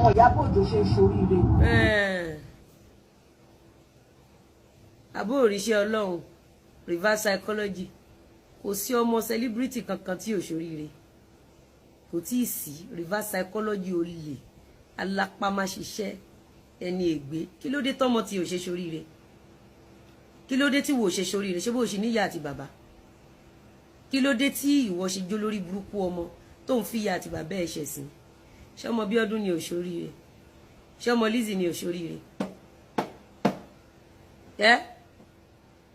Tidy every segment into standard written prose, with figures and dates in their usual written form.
ọmọ Ìyábọ̀ Òjó ṣe ń ṣoríire. Àbó òrìṣẹ́ Ọlọ́run, reverse psychology. Kò sí ọmọ celebrity kankan tí ò ṣoríire, kò tí ì sí. Reverse psychology, olè alápámáṣiṣẹ́, ẹni ègbé. Kí ló dé tọmọ tí ò ṣe ṣoríire? Kí ló dé tí wò ṣe ṣoríire? Ṣé bó ṣe níyà àti bàbá? Kí ló dé tí ìwọ ṣe jó lórí burúkú ọmọ tó ń fìyà àti bàbá ẹ̀ ṣẹ̀sín? Ṣé ọmọ Bíọ́dún ni ò ṣoríire? Ṣé ọmọ Lizzy ni ò ṣoríire? Ẹ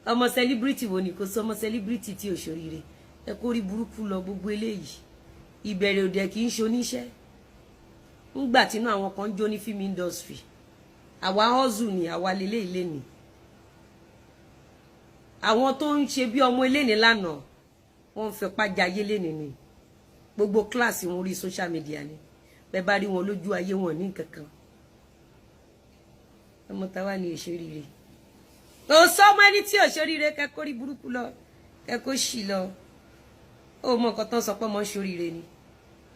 ọmọ celebrity wo ni? Kò sí ọmọ celebrity tí ò ṣoríire. Ẹ kó rí burúkú lọ. Gbogbo eléyìí, ìbẹ̀rẹ̀ òdẹ kì í ṣe oníṣẹ́. Ńgbà tínú àwọn kan ń jó ní film industry, àwa hustle ni, àwa lélẹ̀ ilé ni. Àwọn tó ń ṣe bí ọmọ eléni lánàá, wọ́n ń fipá jayé léni ni. Gbogbo kíláàsì wọn orí social media ni. Bẹ́ẹ̀ bá rí wọn lójú ayé, wọn ní nǹkan kan. Ọmọ táwa ni òṣèré, kò sọmọ ẹni tí òṣèré. Kẹ́kọ̀ọ́ rí burúkú lọ, kẹ́kọ̀ọ́ sì lọ. Ó mọ nǹkan tó ń sọ pé ọmọ ṣoríire ni.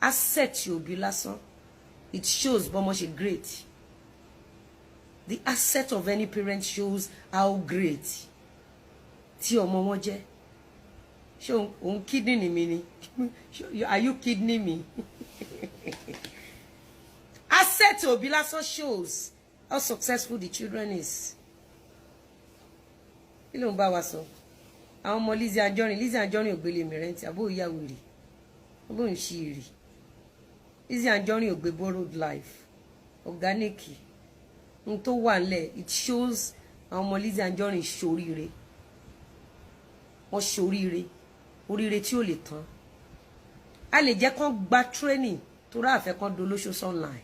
Asset òbí lásán, it shows bọ́mọ ṣe great. The asset of any parent shows how great tí ọmọ wọn jẹ́. Ṣé òun kidney mi ni? Are you kidney me? Asset òbí lásán shows how successful the children is. Kí ló ń bá wa sọ? Àwọn ọmọ Lizzy Anjorin, Lizzy Anjorin ògbélé mi rent. Àbó ìyá wèrè, àbó ń ṣe èrè. Lizzy Anjorin ò gbé borrowed life, organic n tó wà nílẹ̀. It shows àwọn ọmọ Lizzy Anjorin ṣoríire, wọ́n ṣoríire, oríire tí ò lè tán. A lè jẹ́ kán gba training torí àfẹ́ kan dolóṣooṣù online,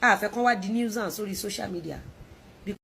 àfẹ́ kan wá di nuisance sórí social media.